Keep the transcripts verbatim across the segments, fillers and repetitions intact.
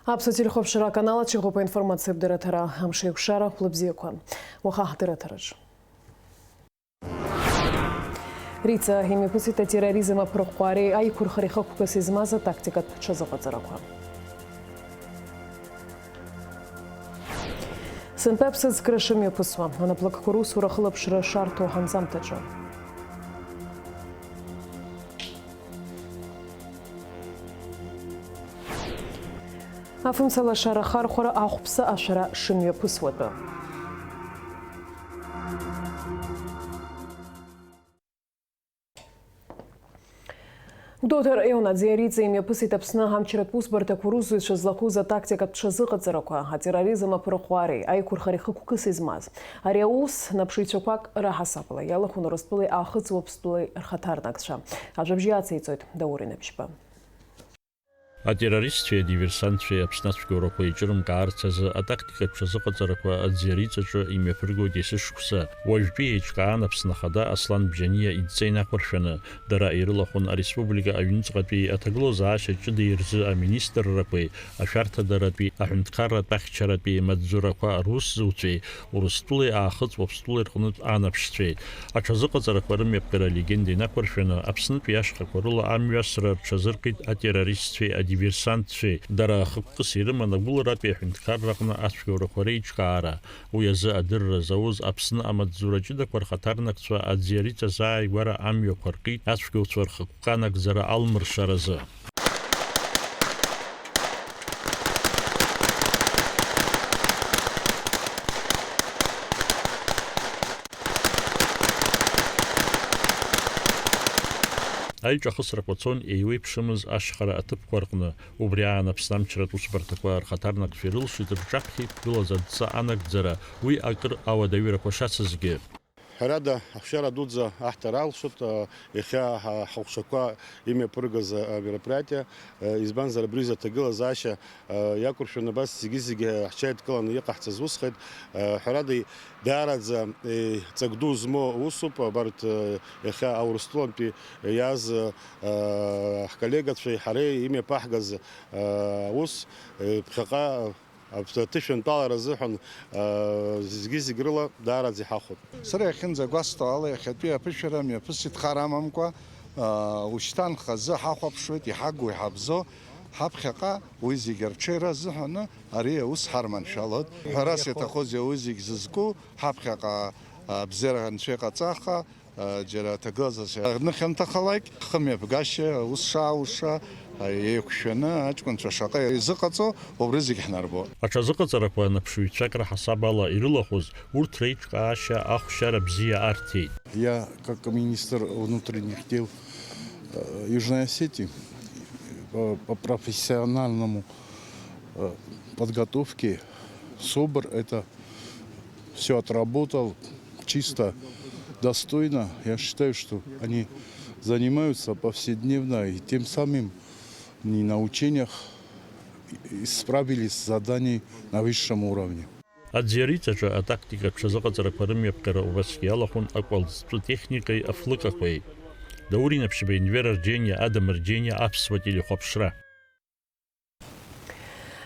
Аԥсуа телехәаԥшра аканал аҿы иҟоуп аинформациатә дырраҭара. Амш еиқәшара, хәлыбзиақәа. Уаха ҳдырраҭараҿ. Риҵа имҩаԥысит атерроризм аԥырҟәҟәаареи аиқәырхареи хықәкыс измаз атактикатә ҽазыҟаҵарақәа. Сынтәа аԥсыӡкра шымҩаԥысуа, анаплакқәа русура ахылаԥшра шарҭо ҳанҵамҭаҿы. Афымца лашара ахархәара ахәԥса ашәара шымҩаԥысуатәы. Гәдоуҭа раион аӡиариҵа имҩаԥысит Аԥсны амчратә усбарҭақәа русзуҩцәа злахәыз атактикатә ҽазыҟаҵарақәа, атерроризм аԥырҟәҟәаареи аиқәырхареи хықәкыс измаз. Ари аус наԥшыҩцәақәак раҳасабала иалахәын Урыстәылеи Аахыҵ Уаԥстәылеи рхаҭарнакцәа. Ажәабжьы ациҵоит Даур Инапшьба. Атеррористцәеи адиверсантцәеи Аԥсны ацәгьоурақәа еиҿырымкаарц азы атактикатә ҽазыҟаҵарақәа аӡиариҵаҿы имҩаԥыргоит есышықәса. Уажәтәи еиҿкаан Аԥсны Ахада Аслан Бжьаниа идҵа инақәыршәаны, дара ирылахәын ареспублика аҩныҵҟатәи аҭагылазаашьа ҷыдеи рзы аминистррақәеи ашәарҭадаратәи аҳәынҭқарратә ахьчаратәи маҵзурақәа русзуҩцәеи Урыстәылеи Аахыҵ Уаԥстәылеи рҟнытә анаԥшцәеи. Аҽазыҟаҵарақәа рымҩаԥгара алегенда инақәыршәаны, Аԥснытәи ашьхақәа рыла амҩасра рҽазыркит атеррористцәеи адиверсантцәеи. Дара хықәкыс ирыман агәыларатәи аҳәынҭқарраҟны ацәгьоурақәа реиҿкаара. Уи азы адырра зауз Аԥсны амаҵзура ҷыдақәа рхаҭарнакцәа аӡиариҵазааигәара амҩақәа ркит ацәгьоуцәа рхықәкы анагӡара алмыршаразы. Аиҿахысрақәа цон еиуеиԥшымыз ашьхара аҭыԥқәа рҟны, убри аан Аԥсны амчратә усбарҭақәа рхаҭарнакцәа ирылшеит рҿаԥхьа иқәгылаз адҵа анагӡара, уи акыр ауадаҩрақәа шацызгьы. Ҳәарада, ахәшьара дуӡӡа аҳҭар алшоит, а, иахьа ҳа-, ҳахәшақәа имҩаԥыргаз, а, мероприатиа, а, избанзар, абри изы аҭагылазаашьа, а, иақәыршәаны абас зегьы-зегьы ҳҽеидкыланы иҟаҳҵаз усхеит. А, ҳәарада, даараӡа, е, ҵак ду змоу усуп, абарҭ, а, иахьа Аурыстәылантәи иааз, а, ҳколлегацәеи ҳареи имҩаԥаҳгаз, а, ус, е, ԥхьаҟа Аԥ-, аҭышәантәалара азыҳәан, аа, зегьы-зегь рыла даараӡа иҳахәоит. Сара иахьынӡагәасҭо ала, иахьатәи аԥышәара мҩаԥысит хар амамкәа, аа, ушьҭан хазы ҳахәаԥшуеит, иҳагу, иҳабзо, ҳаԥхьаҟа уи зегь арҽеира азыҳәаны ари аус ҳарманшәалоит. Ҳәарас иаҭахузеи, уи зегь зызку ҳаԥхьаҟа абзиара анцәа иҟаҵаха, Џьара аҭагылазаашьа рныхьанҭахалак, хымҩаԥгашьа, ус шааушьа, еиқәшәаны аҷкәынцәа шаҟа изыҟаҵо, убри зегь ҳнарбо. Аҽазыҟаҵарақәа анаԥшыҩцәак раҳасаб ала ирылахәыз, урҭ реиҿкаашьа ахәшьара бзиа арҭеит. Я, как министр внутренних дел, э, Южной Осетии, по, по профессиональному, э, подготовке СОБР, это всё отработал чисто, достойно. Я считаю, что они занимаются повседневно, и тем самым они на учениях и справились с заданием на высшем уровне. Аӡиариҵаҿы атактикатә ҽазыҟаҵарақәа рымҩаԥгара убасгьы иалахәын акәалӡтәы техникеи афлыкақәеи. Даур Инаԥшьба, Енвер Арџьениа, Адам Арџьениа, Аԥсуа телехәаԥшра.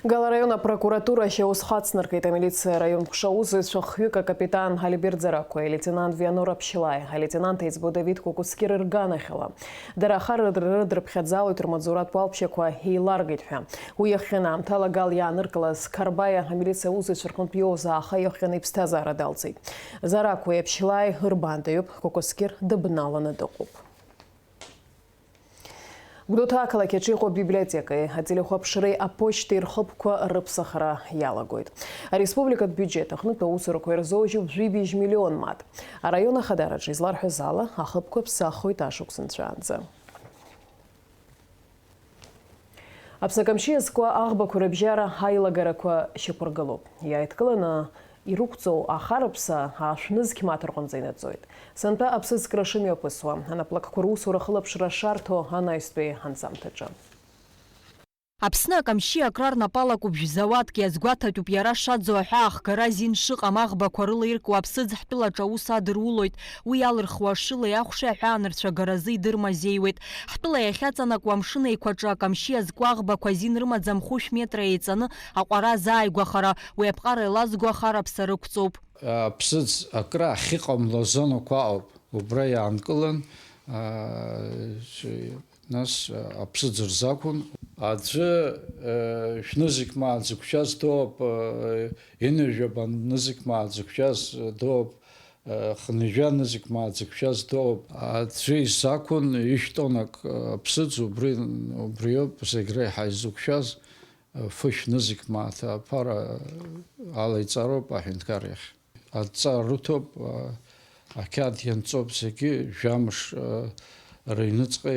Гала араион апрокуратура ашьаус хацнаркит амилициа араион ҟәша аусзуҩцәа хҩык акапитан Альберт Заракуеи алеитенант Вианор Аԥшьлаи, алеитенант еиҵбы Давид Кәакәыцкьыр рганахьала. Дара ахара рыдрыԥхьаӡалоит рмаҵуратә уалԥшьақәа еиларгеит ҳәа. Уи иахҟьаны аамҭала Гал иааныркылаз Қарбаиа амилициа аусзуҩцәа рҟынтә иоуз ааха иахҟьаны иԥсҭазаара далҵит. Заракуеи Аԥшьлаи рбаандаҩуп, Кәакәыцкьыр дыбналаны дыҟоуп. Гәдоуҭа ақалақь аҿы иҟоу абиблиотекеи ателехәаԥшреи аԥошьҭеи рхыбқәа рыԥсахра иалагоит. Ареспубликатә биуџьет аҟнытә аусурақәа ирзоужьуп жәибжь миллион мат. Араион ахадараҿы изларҳәаз ала, ахыбқәа ԥсахуеит ашықәс нҵәаанӡа. Аԥсны Камчы иазку аӷбақәа рыбжьара аилагарақәа шьақәыргылоуп. Иааидкыланы ирықәҵоу ахараԥса аашә нызқь маҭ рҟынӡа инаӡоит. Сынтәа аԥсыӡкра шымҩаԥысуа, анаплакқәа русура ахылаԥшра шарҭо анаҩстәи анҵамҭаҿы. Аԥсны акамшьи акра рнапала кәыԥжә зауадк иазгәаҭатәуп иара шаӡоу аҳәаахгара азин шыҟам аӷбақәа рыла иркуа аԥсыӡ ҳтәылаҿы аус адырулоит, уи иалырхуа ашылеи ахәшеи аҳәаанырцәагаразы идырмазеиуеит. Ҳтәыла иахьаҵанакуа амшын еиқәаҿы акамшьи иазку аӷбақәа азин рымаӡам хәышә метра еиҵаны аҟәара азааигәахара, уи аԥҟара еилазго ахараԥса рықәҵоуп. Аԥсыӡ акра ахьыҟамло азонақәа ыҟоуп. Убра иаанкылан, аа, нас, аа, аԥсыӡ рзақәын. Аӡәы, аа, шәнызқь мааӡ зықәшәаз доуп, аа, ҩынҩажәаба нызқь мааӡ зықәшәаз доуп, аа, хынҩажәа нызқь мааӡ зықәшәаз доуп. Аӡәы изақәын ҩышә тоннак, аа, аԥсыӡ, убри, убриоуп зегь реиҳа изықәшәаз, аа, фышә нызқь мааҭ аԥара алаиҵароуп аҳәынҭқар иахь. Адҵа рыҭоуп, а, ақьаад ианҵоуп зегьы, жәамш, а, рыҩныҵҟа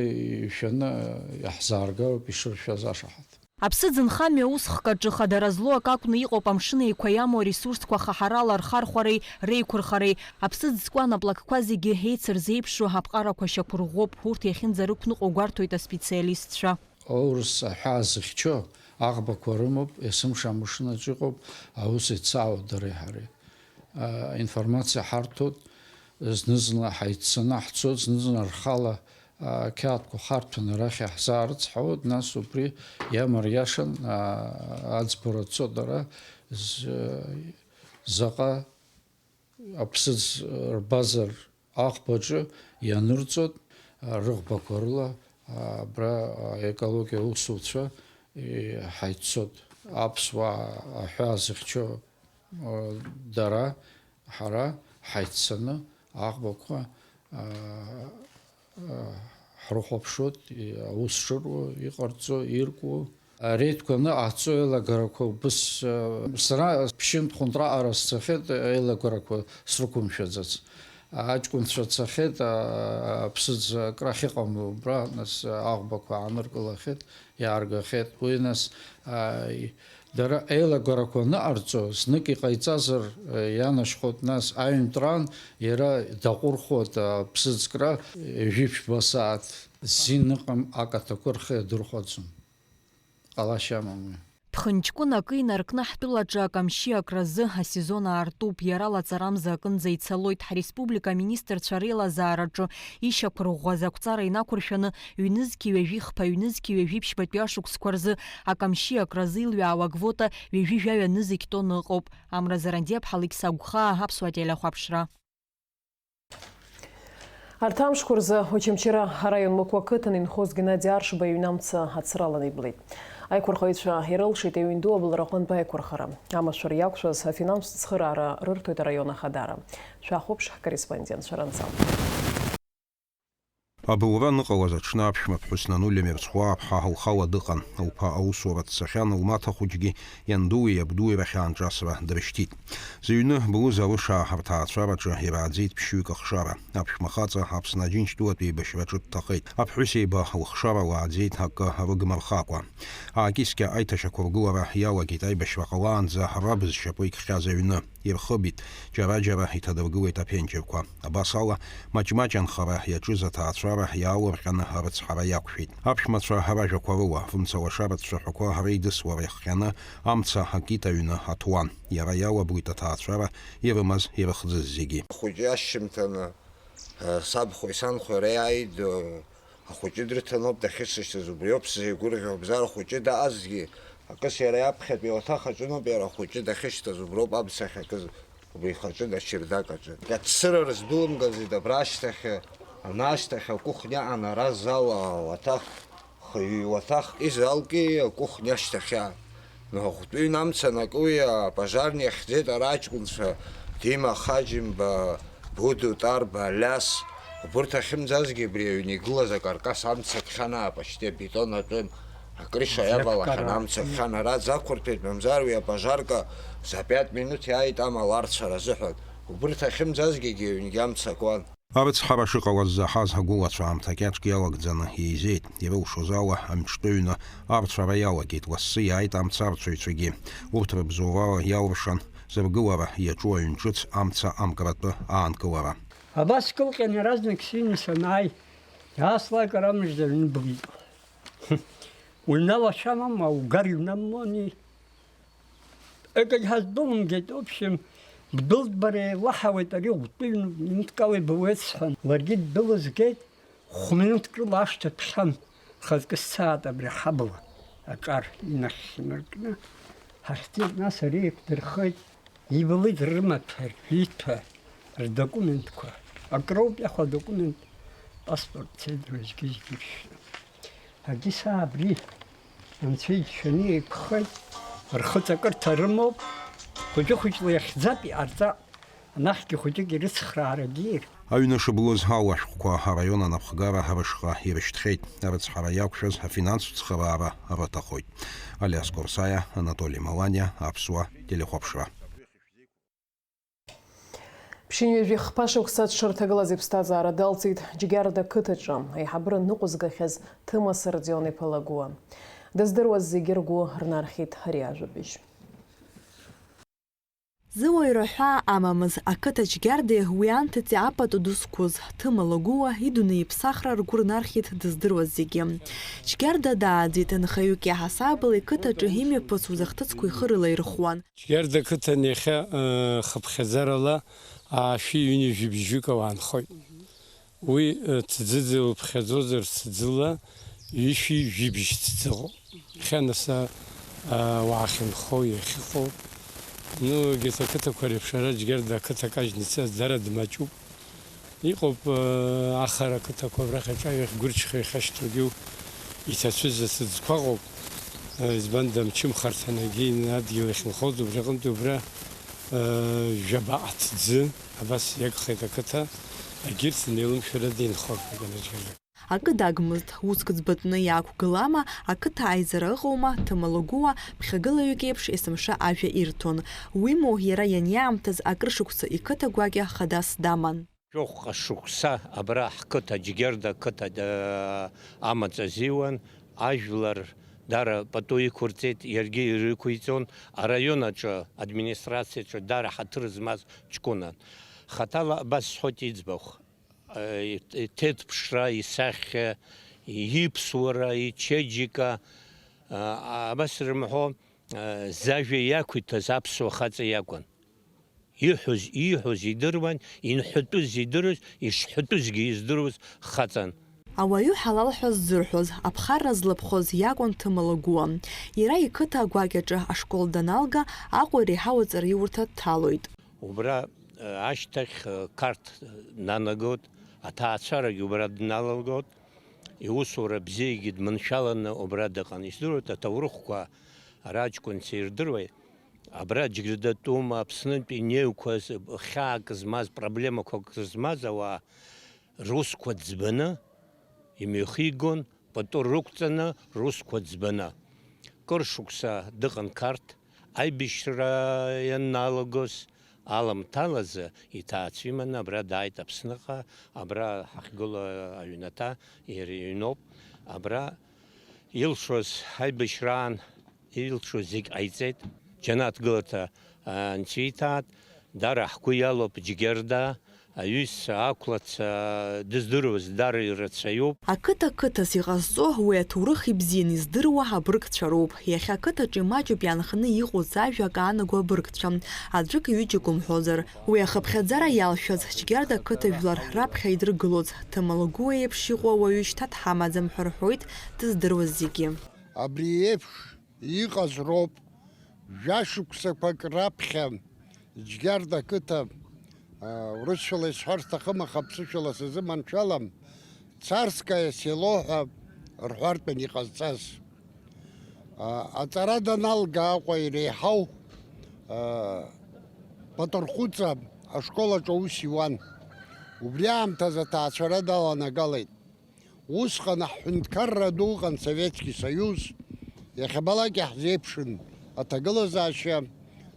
ишәаны, а, иаҳзааргароуп ишыршәаз ашаҳаҭ. Аԥсыӡ нхамҩа усхк аҿы хадара злоу акы акәны иҟоуп амшын еиқәа иамоу аресурсқәа хаҳарала рхархәареи реиқәырхареи. Аԥсыӡ зкуа анаплакқәа зегьы еицырзеиԥшу аԥҟарақәа шьақәырӷәӷәоуп, урҭ иахьынӡарықәныҟәо гәарҭоит аспециалистцәа. Аурыс аҳәаа зыхьчо аӷбақәа рымоуп, есымша амшынаҿ иҟоуп, аус еицаауеит дареи ҳареи. А, информациа ҳарҭоит, зны-зынла ҳаиццаны ҳцоит, зны-зынла рхала, а, ақьаадқәа харҭәаны арахь иаҳзаарыцҳауеит, нас убри иамариашан, а, аӡбара цо дара з-, заҟа аԥсыӡ рбазар аӷбаҿы ианырҵоит, рыӷбақәа рыла, абра аекологиа усуцәа иҳаиццот. Аԥсуаа аҳәаа зыхьчо, дара, ҳара ҳаиццаны аӷбақәа ҳрыхәаԥшуеит, аус шыруа, иҟарҵо, иркуа. Ареидқәа аныҟаҳҵо еилагарақәа убыс, сара ԥшьынтә хәынтә раҟара сцахьеит, еилагарақәа срықәымшәаӡац. Аҷкәынцәа цахьеит, аԥсыӡ акрахь иҟам убра, нас аӷбақәа ааныркылахьеит, иааргахьеит. Уи нас, дара еилагарақәа аныҟарҵо, знык иҟаиҵазар, ианашьхоит, нас аҩнтә раан иара даҟәырхуеит аԥсыӡкра, ҩажәи ԥшьба сааҭ зин ыҟам акаҭақәа рхы иадырхәаӡом. Ҟалашьа амам уи. Ԥхынҷкәын акы инаркны ҳтәылаҿы акамшьи акразы асезон аартуп, иара лаҵарамза акынӡа ицалоит. Ҳреспублика аминистрцәа реилазаараҿы ишьақәырӷәӷәаз ақәҵара инақәыршәаны, ҩнызқьи ҩажәи хԥа, ҩнызқьи ҩажәи ԥшьбатәи ашықәсқәа рзы акамшьи акразы илҩаауа аквота ҩажәи жәаҩа нызқь тонна ыҟоуп. Амра Зарандиа-ԥҳа, Алықьса Агәхаа, Аԥсуа телехәаԥшра. Арҭ амшқәа рзы Очамчыра араион Мықә ақыҭан инхоз Геннади Аршба иҩны амца ацраланы иблит. Аиқәырхаҩцәа ирылшеит аҩн ду абылра аҟынтә аиқәырхара. Амашәыр иақәшәаз афинанстә цхыраара рырҭоит араион ахадара. Шәахәаԥш ҳкорреспондентцәа ранҵамҭа. Абылра аныҟалаз аҽны аԥшәма ԥҳәыс Нанулиа Мерцхәаа-ԥҳа лхала дыҟан. Лԥа аусура дцахьан, лмаҭа хәыҷгьы иандуи иабдуи рахь аанҿасра дрышьҭит. Зыҩны Блыз Алышаа рҭаацәараҿы ирааӡеит ԥшьҩык ахшара. Аԥшәма хаҵа Аԥсны Аџьынџьтәылатә еибашьраҿы дҭахеит. Аԥҳәыс еиба лыхшара лааӡеит акы рыгмырхакәа. Аакьыскьа аиҭашьақәыргылара иалагеит, аибашьра ҟалаанӡа раб зшьапы икхьаз аҩны. Ирхыбит, џьара-џьара иҭадыргылеит аԥенџьырқәа. Абас ала, маҷ-маҷ анхара иаҿыз аҭаацәара иаалырҟьаны арыцҳара иақәшәеит. Аԥшәмацәа ражәақәа рыла, фымца лашара цәаҳәақәа реидыслара иахҟьаны амца акит аҩны аҭуан. Иара иалаблит аҭаацәара ирымаз, ирыхӡыз зегьы. Ахәыҷы ашьжьымҭаны, э, сабхәеи санхәеи иара иааит, э, Ахәыҷы дрыҭаноуп дахьысышьҭыз, убриоуп сзеигәырӷьо, абзар ахәыҷы даазгьы, акыс иара иаԥхьатәи ауаҭах аҿыноуп иара ахәыҷы дахьышьҭаз, уброуп аб сахьакыз, убри ихаҿы, ачердак аҿы. Кацыра рыздәылымгаӡеит абра ашьҭахь, ана ашьҭахь акухня аҟан ара зала ауаҭах, хҩы уаҭах изалки акухня ашьҭахьа. Наҟтәи намца накуи апожарни ахьӡеит ара аҷкәынцәа, Дима Хаџьымба, Будо, Тарба, Алиас, убырҭ ахьымӡазгьы абри аҩны игылаз акаркас амца кхьан, апочти абетон аҿы, акриша иавалахьан, амца кхьан, ара аӡы ақәырҭәеит, мамзар уи апожарка за пять минут иааит амала арцәара азыҳәан. Убырҭ ахьымӡазгьы егьи аҩнгьы амца куан. Арыцҳара шыҟалаз заҳаз агәылацәа аамҭа кьаҿк иалагӡаны еизеит. Ирылшоз ала, амҿтәы ҩны арцәара иалагеит, лассы иааит амцарцәаҩцәагьы. Урҭ рыбзоурала иалыршан, зыргылара иаҿу аҩн ҿыц амца амкратәы аанкылара. Абас кылҟьан иаразнак сыҩны санааи, иааслак ара мыжда аҩны былит. Уҩналашәа мама, угар иунаммони? Егьагь ҳаздәылымгеит, в общем, бдәылҵбара еилаҳауеит ари ӷәтәы ҩнкала ибауеицҳәан, ларгьы ддәылызгеит, хә-минуҭк рыла ашҭа ҭҟьан, хазкы сцааит абри аҳабла аҿар инахь инаркны, ҳахьӡеит, нас ари еиқәдырхеит, ибылит рымаҭәа, рҩыҭәа, рдокументқәа, акроуп иахәа адокумент, паспорт цеит, рызгьы-згьы ршәны. Агьыс абри анцәа иџьшьаны еиқәхеит, рхы ҵакырҭа рымоуп, хәыҷы-хәыҷла иахьӡап иҟарҵа, анахьгьы хәыҷык ирыцхраарагьы ир. Аҩны шыблыз алашәҟәқәа араион анапхгара рышҟа ирышьҭхьеит. Арыцҳара иақәшәаз афинанстә цхыраара рыҭахоит. Алиас Корсаиа, Анатоли Маланиа, Аԥсуа телехәаԥшра. Ԥшьынҩажәи хԥа шықәса дшырҭагылаз иԥсҭазаара далҵит Џьгьарда қыҭаҿы аиҳабыра ныҟәызгахьаз Ҭыма Сардион-иԥа Лагәуа. Дыздыруаз зегьы ргәы рнархьит ари ажәабжь. Зыуаҩра ҳәаа амамыз, ақыҭа Џьгьарде уи анҭыҵи апату ду зқәыз Ҭыма Лагәуа идунеи иԥсахра ргәы рнархьит дыздыруаз зегьы. Џьгьарда дааӡеит, нхаҩык иаҳасабала иқыҭаҿы имҩаԥысуаз ахҭысқәа ихы рылаирхуан. Џьгьарда қыҭан иахьа, ы, хыԥхьаӡарала аашәи ҩынҩажәи бжьҩык ауаа нхоит. Уи, ы, ҭӡыӡа уԥхьаӡозар, ҭӡыла ҩышәи жәибжь ҭӡыҟоуп. Иахьа нас, а, уаахьынхо иахьыҟоу, ну, егьырҭ ақыҭақәа реиԥш ара Џьгьарда ақыҭа кажьны ицаз дара дмаҷуп. Иҟоуп, э, ахара ақыҭақәа абраҟа аҿаҩахь гәырџьха иахьашьҭоугьы иҭацәыз аҭыӡқәа ыҟоуп. Э, избанда, мчымхарҭанагьы адгьыл иахьынхоз убри аҟынтәи убра, э, жәаба аҭӡы абас иагхеит ақыҭа, егьырҭ неилымшәарада инхоит Ганажьгьарда. Акы дагмызт, уск ӡбатәны иаақәгылама, ақыҭа аизара ыҟоума, Ҭыма Лагәуа ԥхьагылаҩык еиԥш есымша ажәа ирҭон. Уимоу, иара ианиаамҭаз акыр шықәса иқыҭа гәакьа хадас даман. Жәохәҟа шықәса абра ҳқыҭа, Џьгьарда қыҭа, э, амаҵ азиуан, ажәлар дара пату иқәырҵеит, иаргьы ирықәиҵон, араион аҿы, администрациаҿы дара ҳаҭыр змаз ҷкәынан. Хаҭала абас сҳәоит иӡбахә, э, иҭ-, иҭеиҭԥшра, исахьа, иԥсуара, ичеиџьыка, э, абас ирымҳәо, э, зажәа иақәиҭыз аԥсуа хаҵа иакәын. Иҳәоз, ииҳәоз идыруан, инҳәатәыз идыруаз, ишҳәатәызгьы издыруаз хаҵан. Ауаҩы ҳалал ҳәа ззырҳәоз, аԥхарра злаԥхоз иакәын Ҭыма Лагәуа. Иара иқыҭа агәакьаҿы ашкол даналга, Аҟәа иреиҳау аҵараиурҭа дҭалоит. Убра, э, ашьҭахь, э, Қарҭ нанагот, аҭаацәарагьы убра дналагот, иусура бзиагьы дманшәаланы убра дыҟан. Исдыруеит, аҭоурыхқәа ара аҷкәынцәа ирдыруеит. Абра Џьгьардатәума, Аԥснынтәи инеиқәаз, хьаак змаз, проблемақәак змаз ауаа русқәа ӡбаны имҩахигон, пату рықәҵаны русқәа ӡбаны. Кыр шықәса дыҟан Қарҭ, аибашьра ианалагоз аламҭалазы иҭаацәа иманы абра дааит Аԥсныҟа, абра ҳахьгылоу аҩнаҭа иара иҩноуп. Абра илшоз аибашьраан илшоз зегь ҟаиҵеит. Џьанаҭ гыларҭа анцәа иҭааит, дара ҳгәы иалоуп Џьгьарда, аҩызцәа, ақәлацәа, дыздыруаз дара ирацәаҩуп. Ақыҭа қыҭас иҟазҵо уи аҭоурых ибзианы издыруа абыргцәа роуп. Иахьа ақыҭаҿы имаҷуп иаанханы иҟоу зажәа ак аанаго абыргцәа, аӡәык-ҩыџьак умҳәозар. Уи ахыԥхьаӡара иалшәаз Џьгьарда ақыҭа жәлар раԥхьа идыргылоз Ҭыма Лагәуа еиԥш иҟоу ауаҩы шьҭа дҳамаӡам ҳәа рҳәоит дыздыруаз зегьы. Абри еиԥш иҟаз роуп. Жәашықәсақәак раԥхьа Џьгьарда ақыҭа, а, урысшәала исҳәар сҭахым, аха аԥсышәала сазыманшәалам, Царское село ҳәа рҳәартә иҟазҵаз. А, аҵара даналга Аҟәа иреиҳау, а, Патырхәыҵа ашкол аҿы аус иуан. Убри аамҭазы аҭаацәара даланагалеит. Усҟан аҳәынҭқарра ду ыҟан, Советский Союз, иахьабалак иаҳзеиԥшын аҭагылазаашьа,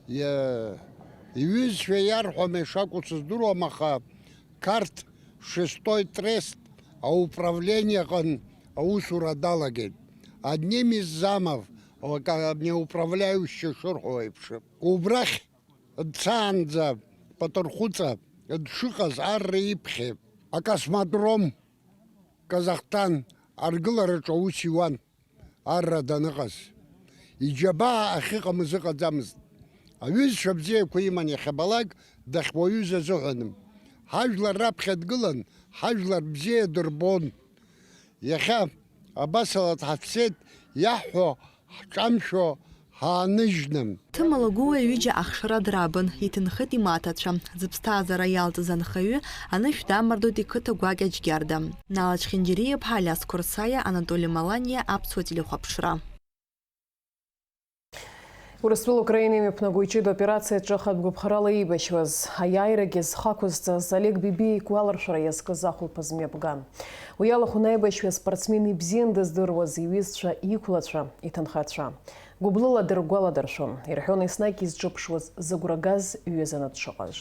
иа-, иҩызцәа иарҳәома ишакәу сыздыруам, аха Қарҭ шестой трест ауправлениаҟын аусура далагеит. Одним из замов, неуправляющий шырҳәо еиԥш. Убрахь дцаанӡа Патырхәыҵа дшыҟаз арра иԥхьеит. Акосмодром Казахстан аргылараҿы аус иуан. Арра даныҟаз, иџьабаа ахьыҟамыз ыҟаӡамызт. Аҩызцәа бзиақәа иман иахьабалак дахьуаҩыз азыҳәаным. Ҳажәлар раԥхьа дгылан, ҳажәлар бзиа дырбон. Иахьа абасала дҳацәцеит, иаҳҳәо ҳҿамшәо ҳааныжьны. Ҭымала Гәыуеи ҩыџьа ахшара драбын, иҭынхеит имаҭацәа. Зыԥсҭазаара иалҵыз анхаҩы анышә дамардоит иқыҭа гәакьа Џьгьарда. Нала Чхинџьариа-иԥҳа, Алиас Қорсаиа, Анатоли Маланиа, Аԥсуа телехәаԥшра. Урыстәыла Украина имҩаԥнаго иҷыда операциаҿы хатә гәаԥхарала еибашьуаз, аиааирагьы зхы ақәызҵаз Олег Бибиа игәаларшәара иазкыз ахәылԥаз мҩаԥган. Уи алахәын аибашьҩы аспортсмен ибзиан дыздыруаз иҩызцәа, иқәлацәа, иҭынхацәа. Гәыблыла дыргәаладыршәон, ирҳәон еснагь изҿыԥшуаз, зыгәра газ ҩызаны дшыҟаз.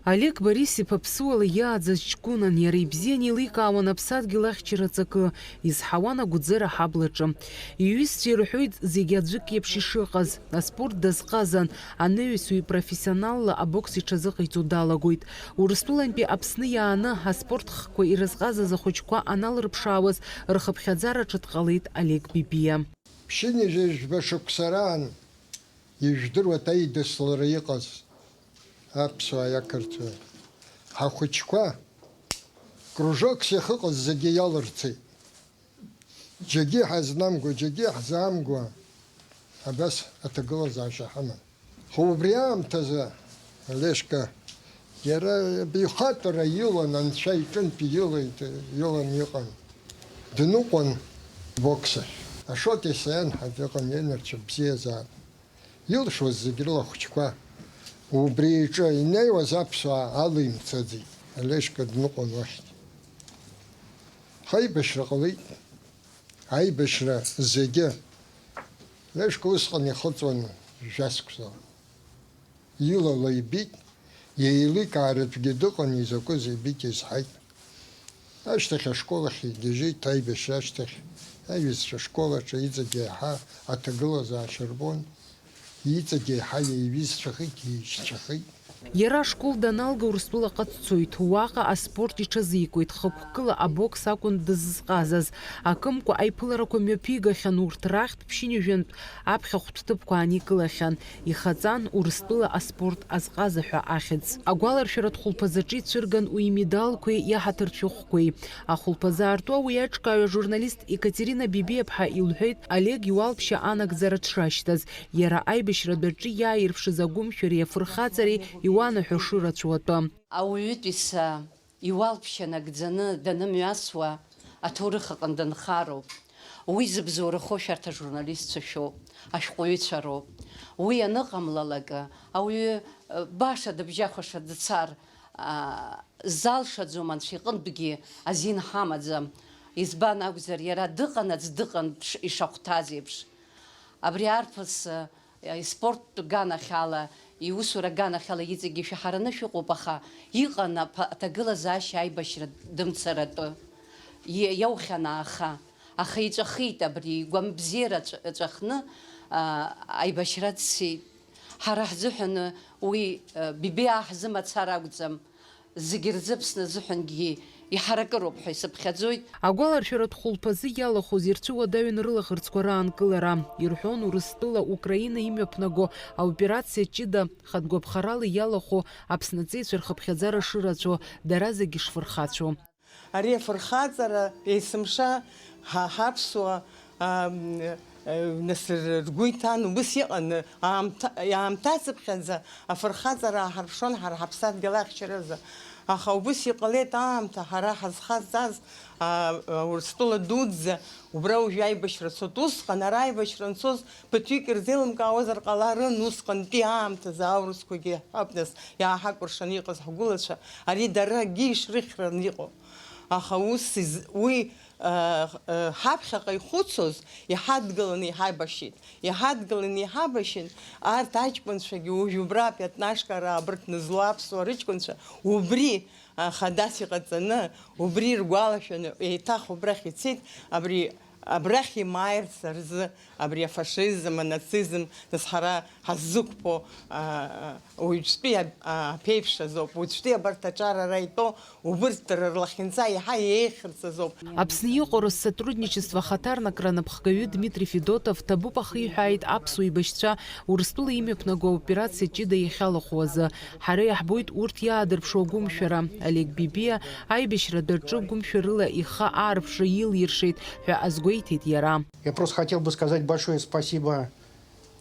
Олег Борис-иԥа ԥсуала иааӡаз ҷкәынан, иара ибзиан еиликаауан аԥсадгьыл ахьчара аҵакы, изҳауан агәӡара аҳаблаҿы. Иҩызцәа ирҳәоит зегьы аӡәык еиԥш ишыҟаз. Аспорт дазҟазан, анаҩс уи профессионалла абокс иҽазыҟаиҵо далагоит. Урыстәылантәи Аԥсны иааны аспорт хкқәа ирызҟазаз ахәыҷқәа аналырԥшаауаз, рхыԥхьаӡараҿы дҟалеит Олег Бибиа. Ԥшьынҩажәи жәба шықәса раан ижәдыруеит аидыслара иҟаз аԥсуааи ақырҭуааи. Ҳахәыҷқәа кружокс иахьыҟаз зегьы иалырцеит. Џьагьы ҳазнамго, џьагьы ҳзаамго абас аҭагылазаашьа ҳаман. Аха убри аамҭазы Олежка иара абаҩхатәра илан, анцәа иҿынтә илеит, илан иҟан. Дныҟәон бокс ахь. Ашоти Саианҳа дыҟан, ианарцәа бзиазаап. Илшоз зегь рыла ахәыҷқәа убри иҿы инеиуаз аԥсуаа алимҵаӡеит. Олежка дныҟәон уахьгьы. Ҳаибашьра ҟалеит. Аибашьра зегьы. Олежка усҟан ихыҵуан жәасқәсала. Илала ибеит, еиликааратәгьы дыҟан, изакәыз ибеит, изҳаит. Ашьҭахь ашкол ахь игьежьит, аибашьра ашьҭахь аиҩызцәа ашкол аҿы иҵегь еиҳа аҭагылазаашьа рбон, иҵегь еиҳа иаиҩызцәахеит, иеишьцәахеит. Иара ашкол даналга Урыстәылаҟа дцоит, уаҟа аспорт иҽазикуеит, хықәкыла абокс акәын дыззҟазаз, акымкәа аиԥыларақәа мҩаԥигахьан, урҭ рахьтә ԥшьынҩажәантә аԥхьахәтә ҭыԥқәа ааникылахьан. Ихаҵан Урыстәыла аспорт азҟаза ҳәа ахьӡ. Агәаларшәаратә хәылԥазаҿы ицәырган уи имедалқәеи иаҳаҭыртә шәҟәқәеи. Ахәылԥазы аартуа уи аҿкааҩ ажурналист Екатерина Бибиаԥҳа илҳәеит Олег иуалԥшьа анагӡара дшашьҭаз, иара аибашьратә аҿы иааирԥшыз агәымшәареи афырхаҵареи иуанаҳәо шырацәоу атәы. Ауаҩытәыҩса иуалԥшьа нагӡаны данымҩасуа, аҭоурых аҟны дынхароуп. Уи зыбзоурахо шәарҭ ажурналистцәа шәоуп, ашәҟәыҩҩцәа роуп. Уи аныҟамлалакы, ауаҩы, э, баша дыбжьахәаша дцар, а, залшаӡом, анцәа иҟынтәгьы азин ҳамаӡам. Избан акәзар, иара дыҟанаҵ дыҟан ш-, ишахәҭаз еиԥш. Абри арԥыс, э, Испорттә ганахьала, иусура ганахьала иҵегьы ишәаҳараны шәыҟоуп, аха иҟан аԥа-, аҭагылазаашьа аибашьра дымцаратәы. Иа-, иаухьан ааха. Аха иҵәахит абри, игәамбзиара ҵәа-, ҵәахны, аа, аибашьра дцеит. Ҳара ҳзыҳәан уи, э, Бибиаа ҳзы мацара акәӡам. Зегьы рзы Аԥсны азыҳәангьы иҳаракыроуп ҳәа исыԥхьаӡоит. Агәаларшәаратә хәылԥазы иалахәыз ирцәыуадаҩын рылаӷырӡқәа раанкылара. Ирҳәон Урыстәыла Украина имҩаԥнаго аоперациа ҷыда хатә гәаԥхарала иалахәу Аԥсны аҵеицәа рхыԥхьаӡара шырацәоу, дара зегьы шфырхацәоу. Ари афырхаҵара есымша ҳа ҳаԥсуа, ам, э, нас р-, ргәы иҭан, убыс иҟан, аамҭа, аамҭацыԥхьаӡа афырхаҵара ааҳарԥшуан ҳара ҳаԥсадгьыл ахьчаразы. Аха убыс иҟалеит аамҭа ҳара ҳазхаҵаз, а, а, Урыстәыла дуӡӡа, убра уажәы аибашьра цоит. Усҟан ара аибашьра анцоз ԥыҭҩык ирзеилымкаауазар ҟаларын, усҟантәи аамҭазы аурысқәагьы ҳабнас иааҳакәыршаны иҟаз ҳгәылацәа, ари дара акгьы ишрыхьраны иҟоу. Аха ус из-, уи, а, а, ҳаԥхьаҟа ихәыцуаз иҳадгыланы иҳабашьит. Иҳадгыланы иҳабашьын, арҭ аҷкәынцәагьы уажә убра апиатнашкара абырҭ нызлоу аԥсуа рыҷкәынцәа убри, а, хадас иҟаҵаны, убри ргәалашәаны еиҭах убрахь ицеит, абри Абрахь имааирц рзы абри афашизм, анацизм, нас ҳара ҳаззықәԥо, а, а, уаҩҵәтәи а-, а-, аԥеиԥш азоуп. Уаҵәтәи абарҭ аҿар ара итәоу, убырҭ дара рлахьынҵа еиҳа еиӷьхарц азоуп. Аԥсны иҟоу Россотрудничество ахаҭарнакра анапхгаҩы Дмитрий Федотов ҭабуп ахиҳәааит аԥсуа еибашьцәа Урыстәыла имҩаԥнаго аоперациа ҷыда иахьалахәу азы. Ҳара иаҳбоит урҭ иаадырԥшуа агәымшәара. Олег Бибиа аибашьра даҿы гәымшәарыла ихы аарԥшра илиршеит ҳәа азгәеиҭеит иара. Я просто хотел бы сказать большое спасибо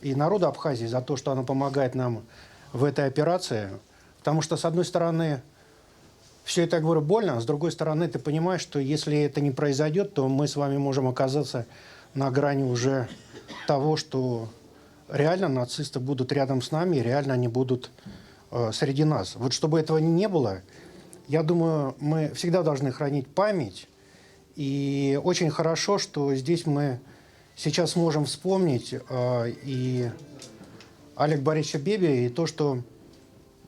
и народу Абхазии за то, что оно помогает нам в этой операции. Потому что, с одной стороны, все это, я говорю, больно, а с другой стороны, ты понимаешь, что если это не произойдет, то мы с вами можем оказаться на грани уже того, что реально нацисты будут рядом с нами, и реально они будут, э, среди нас. Вот чтобы этого не было, я думаю, мы всегда должны хранить память. И очень хорошо, что здесь мы сейчас можем вспомнить, э, и Олег Борисовича Бибия, и то, что,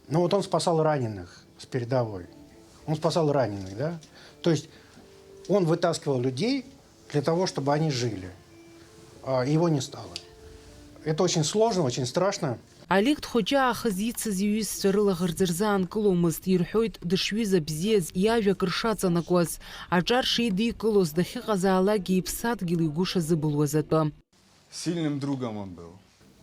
ну, вот он спасал раненых с передовой. Он спасал раненых, да? То есть он вытаскивал людей для того, чтобы они жили. А его не стало. Это очень сложно, очень страшно. Олег дхәыҷы аахыс ицыз иҩызцәа рылаӷырӡ рзаанкыломызт, ирҳәоит, дышҩыза бзиаз, иажәа акыр шаҵанакуаз, аҿар шидикылоз, дахьыҟазаалакгьы иԥсадгьыл игәы шазыбылуаз атәы. Сильным другом он был.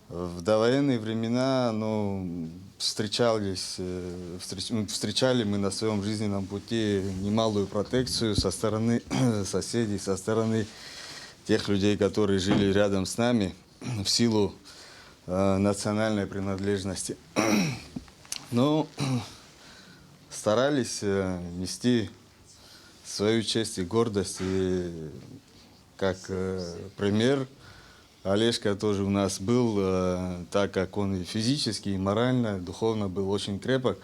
В довоенные времена, ну, встречались, э, встреч-, ну, встречали мы на своём жизненном пути немалую протекцию со стороны соседей, со стороны тех людей, которые жили рядом с нами в силу, э, национальной принадлежности. Но старались, э, нести свою честь и гордость, и как, э, пример, Олежка тоже у нас был, э, так как он и физически, и морально, и духовно был очень крепок.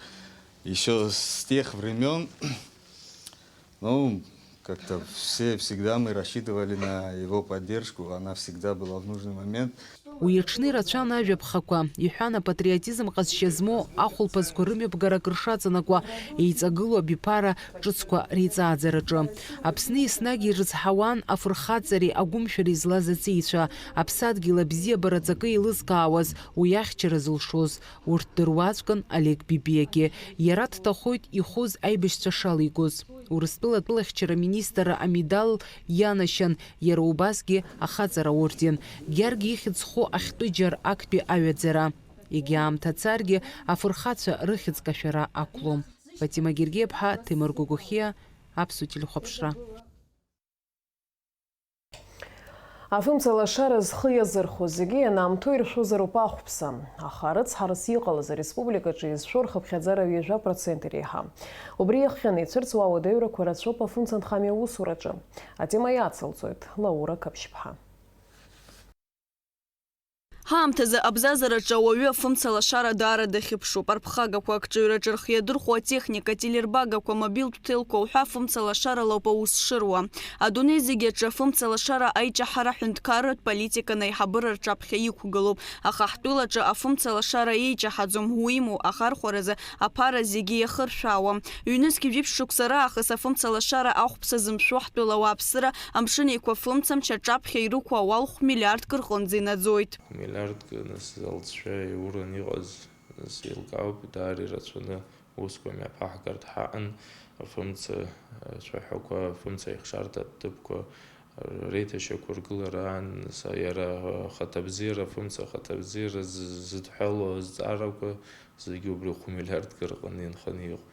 Ещё с тех времён, ну, как-то все, всегда мы рассчитывали на его поддержку, она всегда была в нужный момент. Уи аҽны ирацәан ажәаԥхақәа, иҳәан, апатриотизм ҟазшьа змоу ахәылԥазқәа рымҩаԥгара акыр шаҵанакуа, еиҵагылоу абиԥара ҿыцқәа реиҵааӡараҿы. Аԥсны еснагь ирызҳауан афырхаҵареи агәымшәареи злаз аҵеицәа, аԥсадгьыл абзиабара аҵакы еилызкаауаз, уи ахьчара зылшоз. Урҭ дыруаӡәкын Олег Бибиагьы. Иара дҭахоит ихәыз аибашьцәа шалигоз. Урыстәыла атәылахьчара аминистрра амедал ианашьан, иара убасгьы ахаҵара аорден. Гьаргь ихьӡ зху ахьтәы џьар актәи аҩаӡара. Егьа аамҭа царгьы, афырхацәа рыхьӡ кашәара ақәлом. Фатима Гергиаԥҳа, Ҭемыр Гогохиа, Аԥсуа телехәаԥшра. Афымца лашара зхы иазырхәо зегьы ианаамҭоу иршәозароуп ахәԥса, аха арыцҳарас иҟалаз ареспубликаҿы изшәо рхыԥхьаӡара ҩажәа процент иреиҳам. Убри иахҟьаны ицәырҵуа ауадаҩрақәа рацәоуп афымца нхамҩа аусураҿы. Атема иацылҵоит Лаура Қаԥшьԥҳа. Ҳаамҭазы абзазараҿы ауаҩы афымца лашара даара дахьыԥшуп. Арԥхагақәа, акҿыҩраҿы рхы иадырхәо атехника, ателербагақәа, мобилтә ҭелқәа уҳәа афымца лашаралоуп аус шыруа. Адунеи зегьы аҿы афымца лашара аиҷаҳара ҳәынҭқарратә политикан аиҳабыра рҿаԥхьа иқәгылоуп, аха ҳтәылаҿы афымца лашара еиҷаҳаӡом, уимоу, ахархәаразы аԥара зегьы иахыршәаауам. Ҩнызқь жәиԥшь шықәса раахыс афымца лашара ахәԥса зымшәо ҳтәыла ауааԥсыра Амшын Еиқәа фымцамч аҿаԥхьа ирықәу ауал хә-миллиардк рҟынӡа инаӡоит. Хә-миллиардк, нас, алҵшәа иуран иҟаз, нас, еилкаауп, даара ирацәаны усқәа мҩаԥаҳгартә ҳаҟан, афымца, э, цәаҳәақәа, афымца аихшартә ҭыԥқәа, э, реиҭашьақәыргылара аан, са, иара, э, ахаҭабзиара, афымца ахаҭабзиара з-, зыдҳәалоу азҵаарақәа зегьы убри хә-миллиардк рҟны инханы иҟоуп.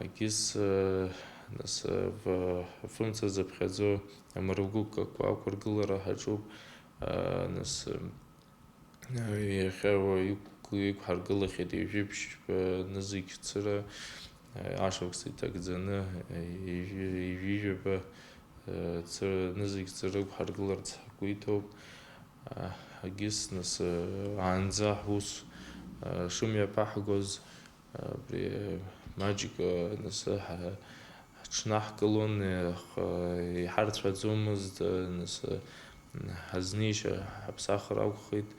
Егьыс, э, нас, э, в-, афымца зыԥхьаӡо амыргәыкқәа ақәыргылара ҳаҿуп, э, нас, э, Иахьа уа иқә-, иқәҳаргылахьеит ҩажәи ԥшьба нызқь цыра, ашықәс иҭагӡаны, ҩажәи-, ҩажәижәаба, цыра, нызқь цыра ықәҳаргыларц ҳгәы иҭоуп. Егьыс нас, аанӡа ҳус шымҩаԥаҳгоз, Абри маҷк, нас, ҳа-, ҳаҽнаҳкылон, аха иҳарцәаӡомызт, нас, ҳазнеишьа ҳаԥсахыр акәхеит.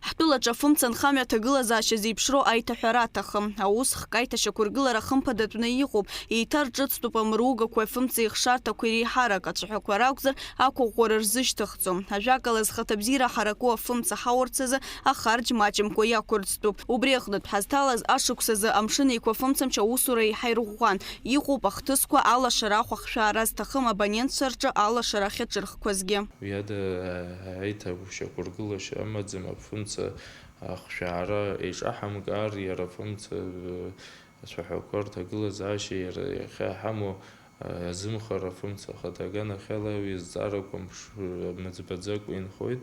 Ҳтәылаҿы афымца анхамҩа аҭагылазаашьа зеиԥшроу аиҭаҳәара аҭахым. Аус хк аиҭашьақәыргылара хымԥадатәны иҟоуп. Еиҭа рҿыцтәуп амругақәеи афымцеи хшарҭақәеи реиҳарак, ацәаҳәақәа ракәзар, ақәыӷәӷәара рзышьҭыхӡом. Ажәакала, зхаҭабзиара ҳараку афымца ҳаурц азы ахарџь маҷымкәа иақәырӡтәуп. Убри аҟнытә ҳазҭалаз ашықәс азы Амшын Еиқәа афымцамч аусура еиҳа ирӷәӷәан. Иҟоуп ахҭысқәа, алашара ахә ахшәаара зҭахым абонентцәа рҿы алашара ахьаҿырхқәазгьы. Уи ада аиҭагәышьақәыргылашьа амаӡам афымца ахшәаара еиҿаҳамкаар, иара афымца, э, ацәаҳәақәа рҭагылазаашьа иара иахьа иҳамоу, э, азымхара афымца ахада аганахьала уи азҵаарақәа мш-, мыӡбаӡакәа инхоит,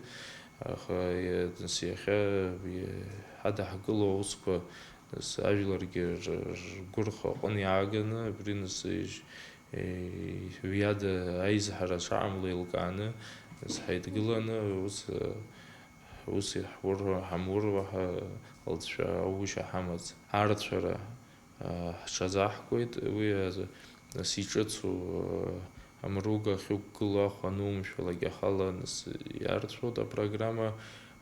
аха, э, нас иахьа, э, ҳадаҳкыло аусқәа, нас ажәларгьы р-, ргәырӷьо аҟны иааганы, абри нас иж-, Уи ада аизҳара шаамло еилкааны, нас ҳаидгыланы, ус, ус иаҳур-, ҳамур уаҳа алҵшәа аушьа ҳамаӡам. Арцәара, а, ҳҽазаҳкуеит, уи, а, нас иҿыцу, а, амруга ахьықәгылоу ахә анумшәалак, иахала нас иарцәоит апрограмма,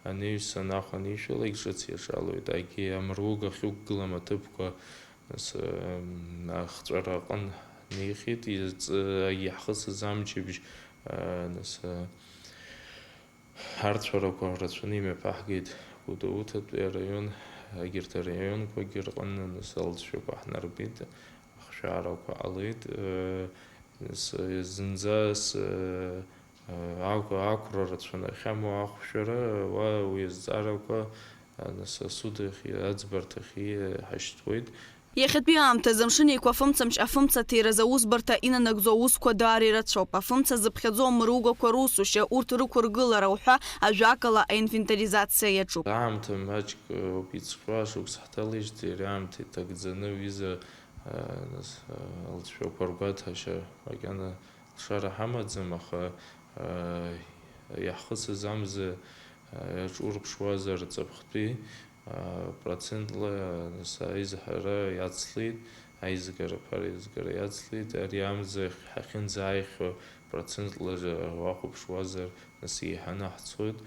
анаҩсан ахә анишәалак ҿыц иаҿалоит, агьи амруга ахьықәгылам аҭыԥқәа, Нас, м, ахҵәара аҟын ҳнеихьеит, иҵ-, иаҳхысыз амчыбжь, а, нас, а, арцәарақәа рацәаны имҩаԥаҳгеит Гәдоуҭатәи араион, егьырҭ араионқәагьы рҟны, нас, алҵшәақәа ҳнарбеит, ахшәаарақәа ҟалеит, э, нас, зынӡа с-, Ақә-, ақәра рацәаны ахьамоу ахәшәара, уа уи азҵаарақәа, а, нас, асуд ахь, аӡбарҭахь иҳашьҭуеит. Иахьатәи аамҭазы Амшын Еиқәа афымцамч афымца аҭира азы аусбарҭа инанагӡо аусқәа даара ирацәоуп. Афымца зыԥхьаӡо амругақәа русушьа, урҭ рықәыргылара уҳәа, ажәакала, аинвентаризациа иаҿуп. Аамҭа маҷк ауп иҵхьоу, ашықәс ҳҭалеижьҭеи ари аамҭа иҭагӡаны аҩыза, а, нас, а, алҵшәақәа ргәаҭашьа макьана Лшара ҳамаӡам, аха, аа, иаҳхысыз амза, аа, иаҿурԥшуазар ҵыԥхтәи, аа, процентла, нас, аизҳара иацлеит, аизгара, аԥара аизгара иацлеит, ари амза ҳахьынӡааихьоу процентла уахәаԥшуазар, нас, еиҳаны ҳцоит.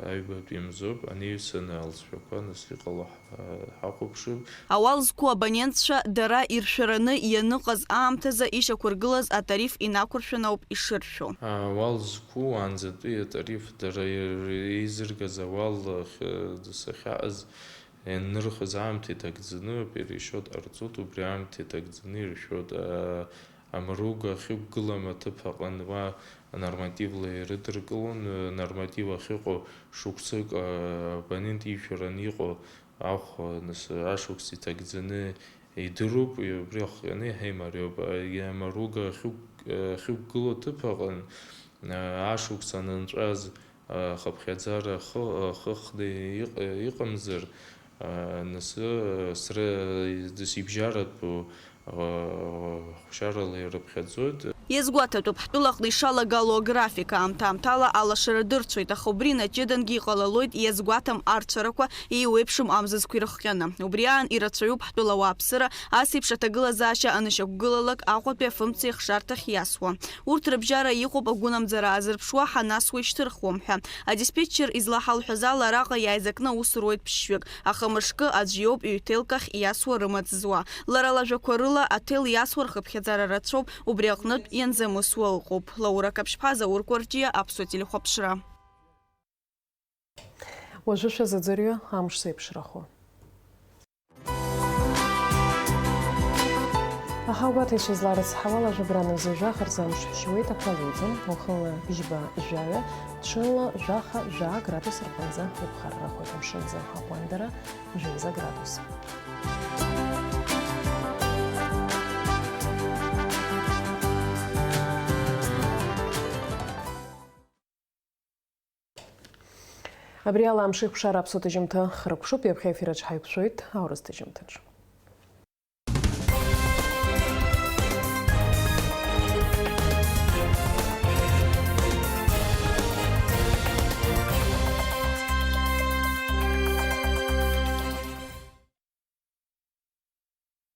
Аҩбатәи мзоуп, анаҩсаны алҵшәақәа нас иҟало ҳа-, ҳахәаԥшып. Ауал зқәу абонентцәа дара иршәараны ианыҟаз аамҭазы ишьақәыргылаз атариф инақәыршәаны ауп ишыршәу. Ауал зқәу уаанӡатәи атариф дара ир-, еизыргаз ауал ахь-, сахьааз ианнырхыз аамҭа иҭагӡаны апересчет ҟарҵоит, убри аамҭа иҭагӡаны иршәоит. А-, Амруга ахьықәгылам аҭыԥ аҟны уа нормативла ирыдыркылон, норматив ахьыҟоу шықәсык, абонент ишәараны иҟоу ахә, нас, ашықәс иҭагӡаны идыруп, убри ахҟьаны иҳаимариоуп. Амруга ахьықә-, ахьықәгылоу аҭыԥ аҟны, ашықәс анынҵәаз, Ахыԥхьаӡара ахы-, ахыхны иҟ-, иҟамзар, а, нас, сра, сыбжьаратәу, а, хәшьарала ирыԥхьаӡоит. Иазгәаҭатәуп, ҳтәылаҟны ишалагало аграфик, аамҭа-аамҭала алашара дырцәоит, аха убри наҷыдангьы иҟалалоит иазгәаҭам арцәарақәа, еиуеиԥшым амзызқәа ирыхҟьаны. Убри аан ирацәаҩуп ҳтәыла ауааԥсыра ас еиԥш аҭагылазаашьа анышьақәгылалак Аҟәатәи афымцеи ахшарҭахь иасуа. Урҭ рыбжьара иҟоуп агәынамӡара аазырԥшуа, ҳанасуа ишьҭырхуам ҳәа. Адиспетчер излаҳалҳәаз ала, араҟа иааизакны аус руеит ԥшьҩык, аха мышкы аӡә иоуп ҩ-ҭелкахь иасуа рымаҵ зуа. Лара лажәақәа рыла, аҭел иасуа рхыԥхьаӡара рацәоуп, убри аҟнытә ианзамысуа ыҟоуп. Лаура Каԥшьԥҳа, Заур Кәарҷиа, Аԥсуа телехәаԥшра. Уажәы шәазыӡырҩы амш зеиԥшрахо. Аҳаугәаҭаҩцәа изларыцҳауа, лажәа абранӡа жәаха рзы амш ԥшьуеит, ақәа леиӡом, уахынла бжьба жәаҩа, ҽынла жәаха жәаа градус рҟынӡа иԥхаррахоит, амшынӡы аҟәандара жәеиза градус. Абри ала амш еиқәшара аԥсуа ҭыжьымҭа хыркәшоуп, ҩаԥхьа аефир аҿы ҳаиқәшәоит аурыс ҭыжьымҭаҿы.